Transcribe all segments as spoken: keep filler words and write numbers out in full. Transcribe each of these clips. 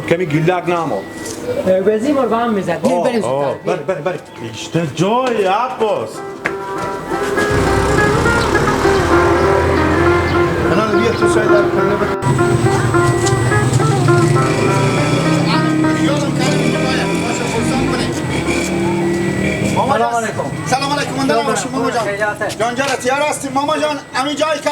کمی گیلک نامو. اه، بزی مر بام میزد. بیر آه، بریم آه، زودتر، بیر. بر، بر، بر. ایشته جای عباس. الان بیا تو سایت در کنه بر. ماما جان. سلام علیکم. سلام علیکم. اندر سلام باشی، ماما جان. خیریته. جان جان، تیار هستی ماما جان. همین جایی که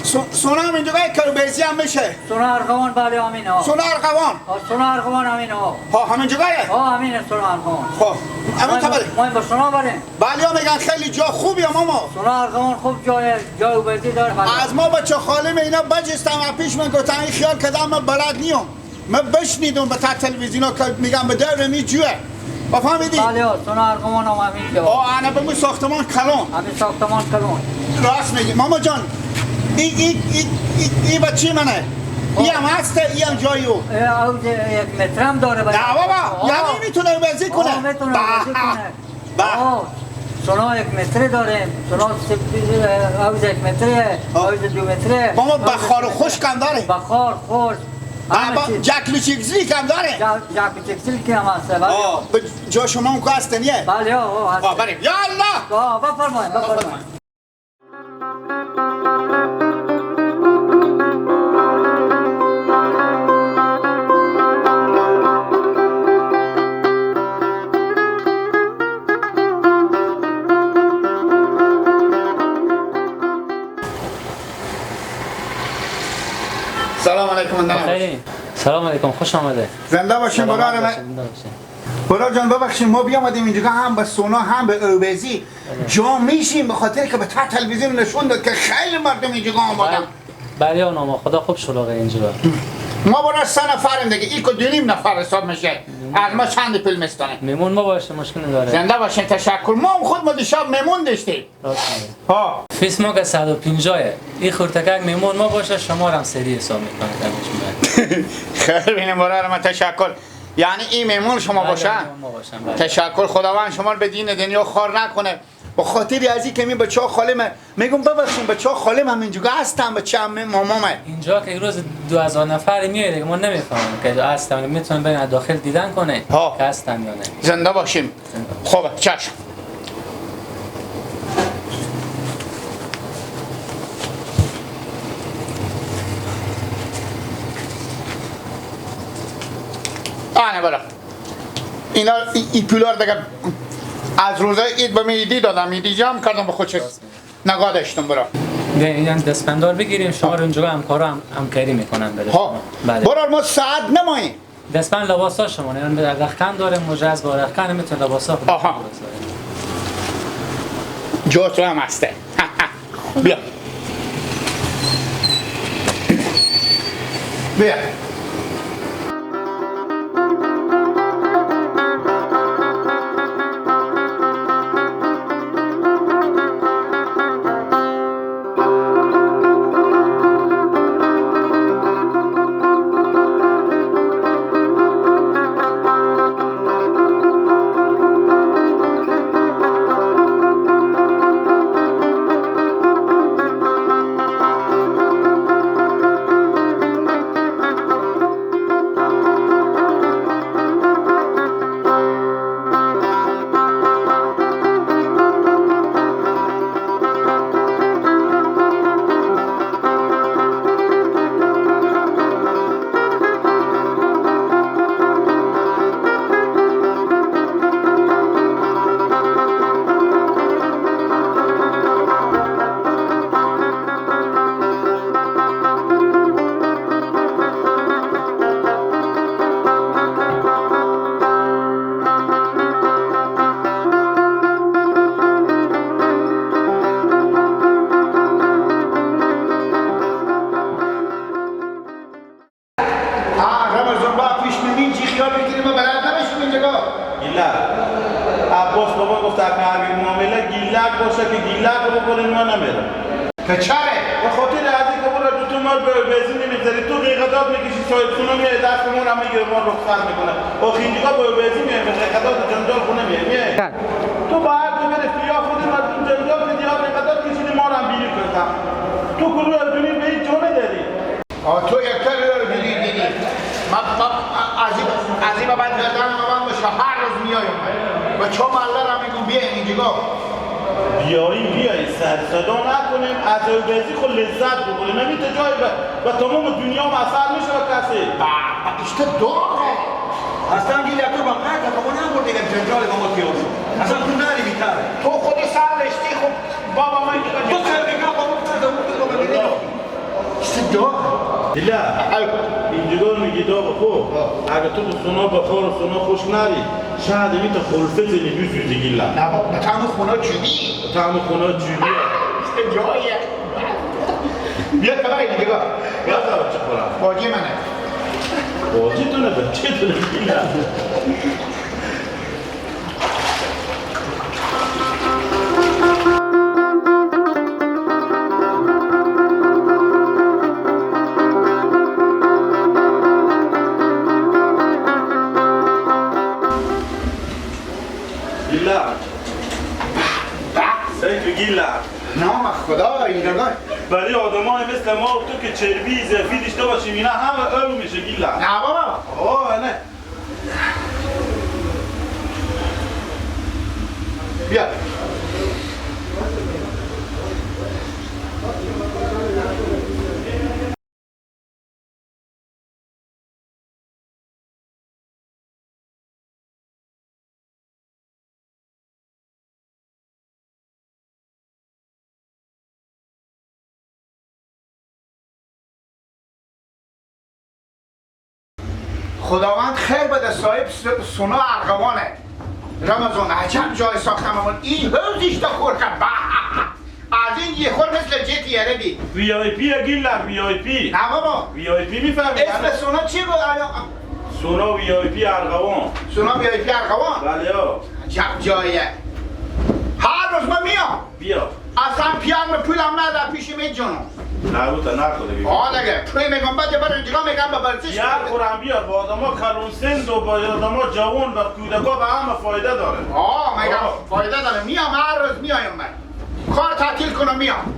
سو-، سونا هم اینجا که بیزی هم می‌شه. سونا ارغوان، بله، همین ها. سونا ارغوان. آه، سونا ارغوان همین ها. ها، همین جگایه؟ ها، همین سونا ارغوان. خب، همین ما، خبره. ما با سونا بریم. بله، ها، می‌گن خیلی جا خوبیه ماما. سونا ارغوان خوب جایه، جای بیزی داره، بله. از ما بچه خاله اینا بجستم، پیش من گفتن این خیال کدام من بلد نیوم. من بشنیدم به تا تلویزیونا که می‌گم به دور می جوه. بفهمیدی؟ بله، سونا ارغوان هم همین جا. آه، انا به مو ساختمان کلان. همین ساختمان کلان. راست میگی. ماما جان، ای، ای، ای، ای، ای بچه منه. خب. ای هم هسته، ای هم جایی او. اه، او ده یک متر هم داره بچه. نه بابا، آه. یعنی می‌تونه بازی کنه. آه، می‌تونه به، بازی کنه. به. آه، سونا یک متری داریم، سونا سپ-، اه، حوض یک متری، آه. حوض دو متری. بابا، حوض بخار و سه متری. خشک هم داره. بخار، خشک، همه با-، چیز. جک لوچیک زلیک هم داره. جا-، جک لوچیک زلیک هم هست، بله. آه، به جا شما اون که هست نیه؟ بله، آه، آه، هست. آه، بریم. یا الله! آه، بفرمایید، بفرمایید. سلام علیکم، اندر بخیر. سلام علیکم، خوش آمده. زنده باشین، سلامت برادر من. باشین، زنده باشین. برار جان، ببخشید، ما بیامدیم اینجا هم به سونا هم به اوبزی جا میشیم، به خاطر که به تا تلویزیون نشون داد که خیلی مردم اینجا آمدن. بله، بله، نام خدا خوب شلوغه اینجا. ما برار سه نفریم دیگه، ای که دو نیم نفر حساب می‌شه. از ما چند پول می‌ستانه؟ میمون ما باشه، مشکل نداره. زنده باشین، تشکر. ما هم خود ما دیشب میمون داشتیم. راست میگی. ها. فیس ما که صد و پنجاه، این خورتکک میمون ما باشه، شما رو هم سری حساب می‌کنه. خیر، بینیم برار من، تشکر. یعنی این میمون شما بله، باشه؟ میمون ما باشم، بله. تشکر، خداوند شما رو به دین دنیا خوار نکنه. به خاطر از این که می بچه‌ها خاله من، می‌گم ببخشیم، بچه‌ها خاله من اینجا هستن، بچه هم مامامه. اینجا که روز دو هزار نفر میاد دیگه، ما نمی‌فهمیم که هستن، می‌تونن برن داخل دیدن کنه ها. که هستن یا نه. زنده باشیم. خب، چشم. آنه برا. اینا ای، ای پولار دیگه از روزای عید به می عیدی دادم، عیدی جمع کردم به خود چیز. نگاه داشتم برا. ده، این دستبندار بگیریم، شما رو اونجا همکارا هم، همکاری می‌کنن بله. ها. بله. برار ما ساعت نماییم. دستبند لباسا شما، یعنی رختکن داره، مجهز با رختکن، می‌تونه لباسا خود آها. بذاره. جا تو هم هسته. بیا. بیا. آه، رمضان با پیش من این چی خیال می‌کنی؟ من بلد نمی‌شم این جگا. گیلک. عباس بابا گفت اگه همین معامله گیلک باشه که گیلک رو بکنین، من نمیرم. که چره؟ به خاطر از این که برو تو مار به بیزی نمی‌ذاری، تو غیقداد می‌کشی، صاحب سونا میاد دست ما رو می‌گیره، ما رو رخصت می‌کنه. آخه این جگا به بیزی میاد، به غیقداد و جنجال خونه میاد، میاد. تو باید بری سویا خود مردم جنجال که دیار غیقداد کشیدی، ما رو هم بیرون کنه. تو گروه دونی به هیچ جا نداری. آه، تو یک کاری رو دیدی، دیدی. ما، ما، ا-، هر روز میایم. و چا محله را می‌گم بیا اینجا. بیاییم، بیاییم، سر صدا نکنیم، از او بازی خود لذت ببریم. نمی‌ته جای به، به تمام دنیا هم اثر می‌شه به کسی. به، به، ایشته داغه. اصلاً گیل تو با قطع، با ما نبرد دیگه جنجال با ما تیار شد. اصلاً تو نری بیتره. تو خودی سر رشتی خب بابا من دیگه تو سر بگاه با ما سر دمو تو بابا دیگه. ایشته داغ. دیلا، او. اینجگار میگی داغ خو. ها. اگه تو به سونا بخور و سونا خوش نری، شاید می‌ته خلفه زنی دو سوزی گیلا. نه بابا، به طعم خونا چوبی. به طعم خونا چوبی. ایشته جایه. بیا کلای دیگه با. بیا تا بچه خورم. باجی منه. باجی تو نه، بچه تو نه گیلا. گیلا. سیف گیلا. نام خدا، این نگاه. برای آدمای مثل ما و تو که چربی اضافی داشته باشیم، اینا همه اون می‌شه گیلا. نه بابا. آه، نه. بیا. خداوند خیر بده صاحب س-، سونا ارغوانه. رمضان، عجب جای ساختم امان. این حوض ایشته خورکه. به! از این یه خور مثل جت یره دی. وی آی پی گیلا، وی آی پی. نه بابا. وی آی پی می‌فهمی؟ اسم سونا چی بود؟ آیا سونا وی آی پی ارغوان. سونا وی آی پی ارغوان؟ بله ها. عجب جایه. هر روز من میام. بیا. اصلاً پیام پولم نده پیش می جنو. نه، او تا نکده بگو. آه، دیگه. پول می‌گم، بعد بر اینجا می‌گم به ورزش یه کنه. قرآن بیار، با آدما کلون سن و با آدما جوان و کودکا به همه فایده داره. آه، می‌گم آه. فایده داره. میام، هر روز میایم من. کار تعطیل کنم، میام.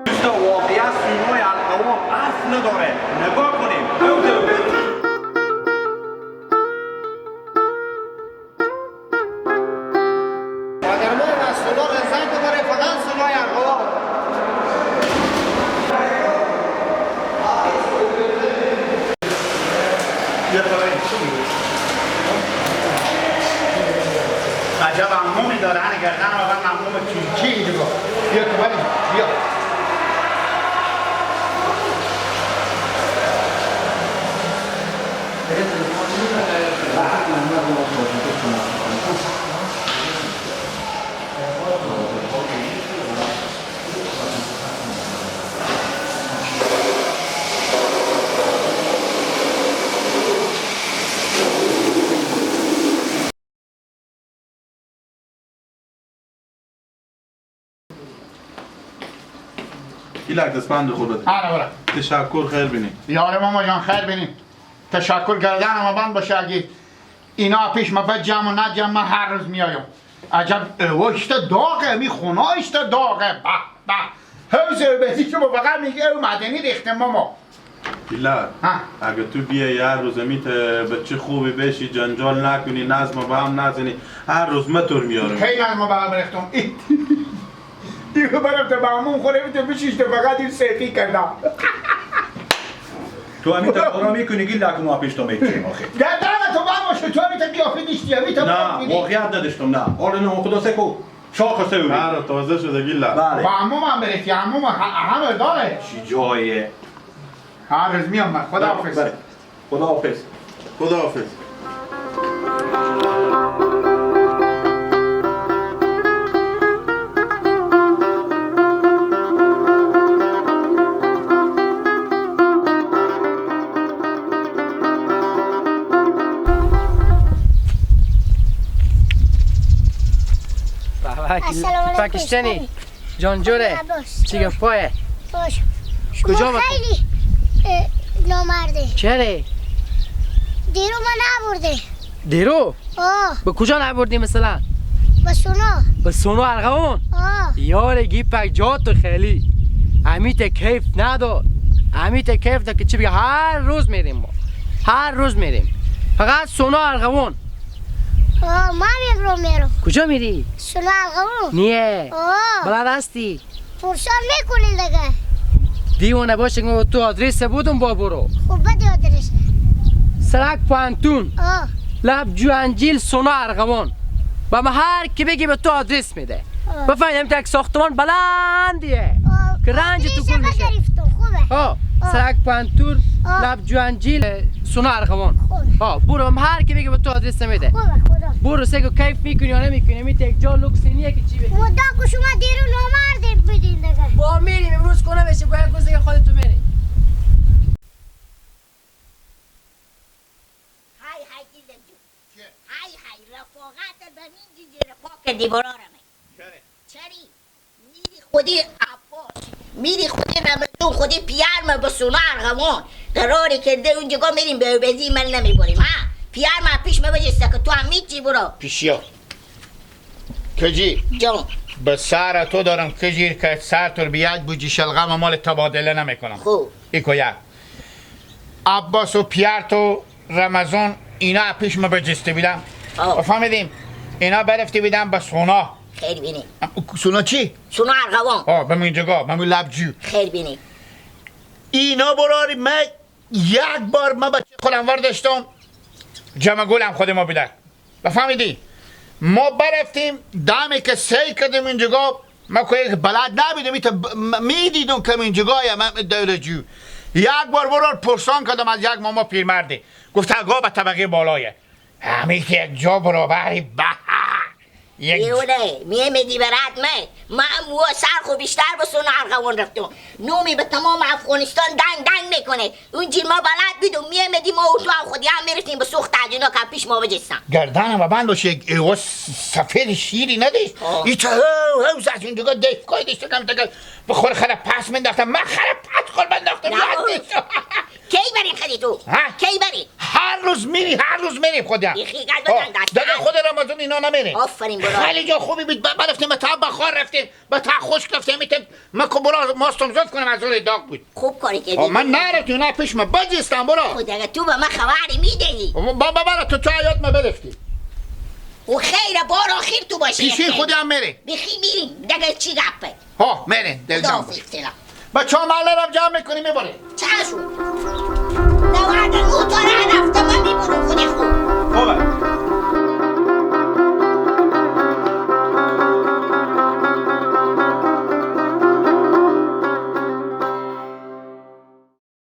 دوستا، واقعاً سونای ارغوان اصل نداره. نگاه کنیم. مادر ما از صدا لذت ببره، فقط صدای ارغوان. عجب عمومی داره، هنه گردن آدم عموم ترکی دیگه. بیا تو بری، بیا. ایلک دستبند خود بده. هره برا. تشکر، خیر بینی. یار ماما جان، خیر بینی. تشکر، گردن ما بند باشه. اگه اینا پیش ما بجم و نجم، ما هر روز میایم. عجب، اوشت داغه، می خونه اشت داغه. به به. حوض اوبزی که با فقط میگه او معدنی ریختم ماما. ایلا، ها. اگه تو بیای هر روز می‌ته بچه خوبی بشی، جنجال نکنی، نظم با هم نزنی، هر روز متور میارم. خیلی نظم با هم ریختم. ای. دیگه برم تا به همون خوره می‌ته بشیش، تو فقط این سیفی کردم. تو همین تا کارا می‌کنی، گیل لکن ما پیش تو می‌کشیم آخه. گردن تو بند باشه، تو همین تا قیافه دیشتی، همین تا نه، بند می‌دی. واقعیت نداشتم، نه. حالا نه، خدا سکو. شاخ سوری. آره، تازه شده گیلا. بله. با عموم هم برسی، عموم ه-، همه داره. چی جایه؟ هر روز میام من. خدا حافظ. بله. خدا حافظ. خدا حافظ. السلام علیکم. پاکستانی. جان جوره. باش. چی گپ پایه؟ باش. کجا شما بخیر؟ خیلی، اه، نامرده. چره؟ دیرو من نبرده. دیرو؟ آه. به کجا نبردی مثلاً؟ به سونا. به سونا ارغوان؟ آه. یار گی پک جا تو خیلی. امیت کیف ندار. امیت کیف دار که چی بگه، هر روز می‌ریم ما. هر روز می‌ریم. فقط سونا ارغوان. آه، ما هم امرو می‌رم. کجا می‌ری؟ سونا ارغوان. نیه. آه. بلد هستی؟ پرسان می‌کنی دیگه. دیوانه باشه که ما تو آدرس بودم با برو. خب بده آدرس. سرک پانتون. آه. لب جو انجیل سونا ارغوان. و ما هر کی بگی به تو آدرس می‌ده. آه. بفهمید، هم که یک ساختمان بلندیه. آه. که رنج تو آدرس گل ما می‌شه. گرفتم. خوبه. ها. آه. سرک پانتون، آه. لب جو انجیل، سونا ارغوان. خوبه. ها، برو، هم هر کی بگی به تو آدرس می‌ده. خوبه، خدا. برو، سگو کیف می‌کنی یا نمی‌کنی؟ می‌ته یک جا لوکس نیه که چی بگی. خدا که شما دیرو نامرد بودین دیگه. با می‌ریم، امروز کنه بشه، باید روز دیگه خودتو می‌ری. های های دیدم جو. چه؟ های های رفاقت به مین جنجه رفاق کردی برارمه. چره؟ چری؟ میری خودی عباس، میری خودی رمضان، خودی پیار ما به سونا ارغوان قراری کرده اونجا میریم به بدی من نمیبریم، ها؟ پیار ما پیش ما بجسته که تو هم میچی برو. پیشیا. کجی؟ جان. به سر تو دارم کجی که سر تو بیاد بوجی شلغم مال تبادله نمی‌کنم. خوب. ایکو یک. عباس و پیار تو رمضان اینا پیش ما بجسته بیدم. آه. و فهمیدیم اینا برفته بیدم به سونا. خیر بینی. سونا چی؟ سونا ارغوان. آه، به من جگا، به من لبجو. خیر بینی. اینا براری من یک بار ما بچه خودم ورداشتم. جمع گلم خود ما بیدن. بفهمیدی؟ ما برفتیم دمی که سیل کردیم این جگا، ما که یک بلد نبیدم، ایتا ب-، م-، میدیدم که این جگای من دورجو. یک بار برار پرسان کردم از یک ماما پیرمرده. گفت: «اگا به طبقهٔ بالایه.» همی که یک جا برابری به. یک یه اوله، میه میدی برات مه. ما هم و سر خو بیشتر به سونا ارغوان رفتم. نومی به تمام افغانستان دنگ دنگ می‌کنه. اون جیر ما بلد بیدم، میه میدی ما اردو هم خودی هم می‌رفتیم به سوخت تجینا که پیش ما بجستن. گردن ما بند باشه، یک ایوه سفید شیری نداشت. آه. ایچه هو هو زد، اون دیگه دفکای داشت، کم تکل. به خور خره پس منداختم، من خره پس خور منداختم، نه. یاد نیست. کی بری خری تو؟ ها؟ کی بری؟ هر روز میری، هر روز میری خودم. یخی گل آه، بدن دست. دیگه خود رمضان اینا نمیره. آفرین برو. خیلی جا خوبی بود، ب-، برفتیم تا بخار رفتیم، به تا خوش رفتیم، ایت مکو برو ماستم زود کنم از اون داغ بود. خوب کاری کردی. آه، من نرفتیم، نه پیش من، بجستم برو. خود اگه تو به من خبری می‌دهی. با-، با-، با-، برو تو چه حیات ما برفتی. و خیر بار آخر تو باشی. پیشی خودم میره. بخی میریم، دیگه چی گپه؟ ها، میرین، دل خدا جان حافظ باش. سلام. بچه‌ها محله رو جمع می‌کنی، می‌بری. چشم. نود و نه تا